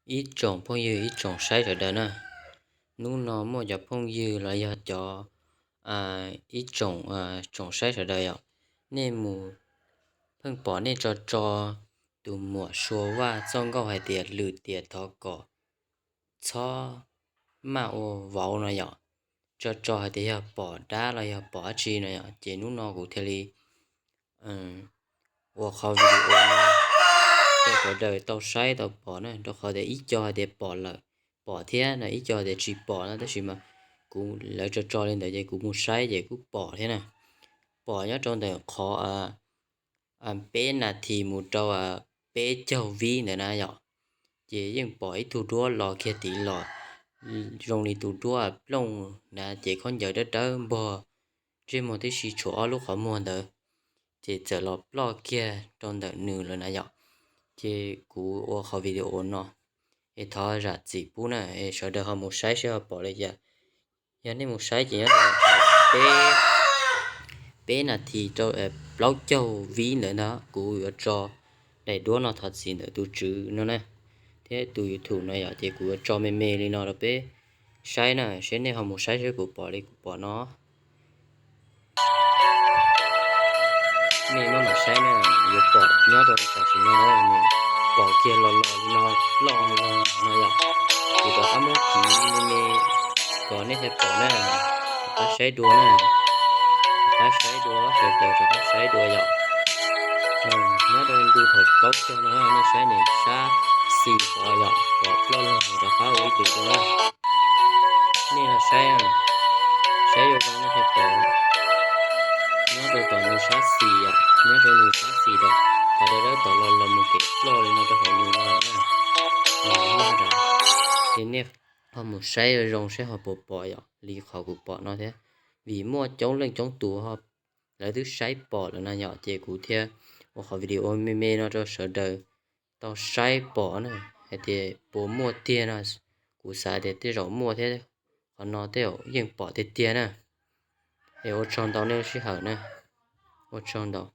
Ib tsoom phooj ywg ib tsoom saib sawv daws na, hnub no muaj cov phooj ywg los yog cov ib tsoom, tsoom saib sawv daws yom, nej mus pheej pom nej tso tso tus muam Sua Vaj txoj nkauj hais tias lwm tiam thov kom txhob maj ua vauv no yom, tso tso hais tias yog pom dab los yog pom dab tsi no yom, ces hnub no kuv thiaj li ua qhov video no rau sawv daws tau saib tau pom na, rau qhov tias ib co hais tias pom lawm, pom thiab no, ib co hais tias tsis pom na, tab sis mas kuv lawv tso tso li ntawd ces kuv mus saib ces kuj pom thiab na. Pom nyob rau ntawm qhov peb nas this mus rau peb caug vib ntawd na yom, ces yeej pom ib tug duab los kiag tid los zoo li tus duab plooj na, ces khaub ncaws dawb dawb npog, ntsej muag tib si tshuav ob lub qhov muag ntawd, ces txawm los ploj kiag rau ntawm nws lawm na yom. Ces kuv ua qhov video no es thov zam txim pub na, es sawv daws ho mus saib seb ho pom li cas. Yog nej mus saib ces nyob rau peb, peb nas this rau plaub caug vib ntawd ntag, kuv yuav tso daim duab no thov txim ntawm tus tswv no na thiab tus YouTube no yom, ces kuv yuav tso me me li no rau peb saib na, seb nej ho mus saib seb puas pom li kuv pom no. Nej maj mam saib na, yuav pom nyob rau tam sim no na, pom kiag los los li no, ploj los no yom. Kuv rov qab muab kiv me me kom nej thiaj pom na, rov qab saib dua na, rov qab saib dua, sawv daws rov qab saib dua yom. Nyob rau ntu thaum plaub caug no nej saib nws sab xis tod yom, pom ploj los rov qab ua ib tug dua na. Nej los saib, saib zoo zoo nej thiaj pom. Nyob rau tom nws sab xis yom, nyob rau nws sab xis tom, qhov dawb dawb tom los los mus kev ploj li no rau hauv nws no lawm na. Ces nej ho mus saib zoo zoo seb ho puas pom yom, li qhov kuv pom no thiab. Vim muaj coob leej coob tus ho lawv twb saib pom lawm na yom, ces kuv thiaj ua qhov video me me no rau sawv daws tau saib pom na, hais tias puas muaj tiag no. Kuv xav tias tej zaum muaj thiab, qhov no tej zaum yeej pom tiag tiag na. Es ua tsaug ntau nej lub sij hawm na, ua tsaug ntau.